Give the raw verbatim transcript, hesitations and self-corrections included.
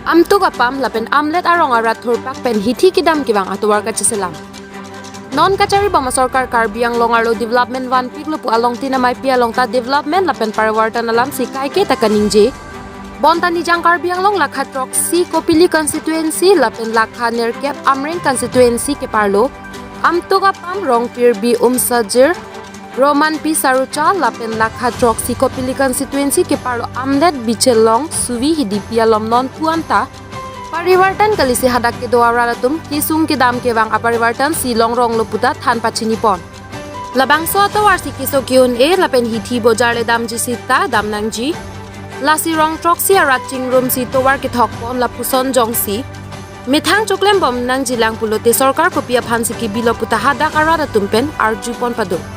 Amtuk apam lapen amlet arong arat thurpak pen hithi kedam kevang atovar kacheselam. Non kachari bom asorkar Karbi Anglong arlo development vanpiklo pu alongtin ameipi along ta development lapen parivartan alam si kaike ta kaningje. Bonta Nijang Karbi Anglong lakha throksi Kopili constituency lapen lakha nerkep Amreng constituency keparlo Amtuk apam Rongpirbi Umsajir, Romanpi Sarucha lapen lakha throksi Kopili constituency keparlo amlet Bichelong, Suvi, Hidipi alom non puan ta parivartan kalisi hadak kedo arat atum kesung kedam kevang aparivartan si longronglo puta than pachinipon. Labangso atovar si keso ke-un-e lapen hithi bojar le damji sita damnangji. Lasi rong throksi arat chingrum si tovar kethokpon lapuson jongsi methang choklem bom nangjilang pulote sorkar kopi aphan si kebilo puta hadak arat atum pen arjupon padun.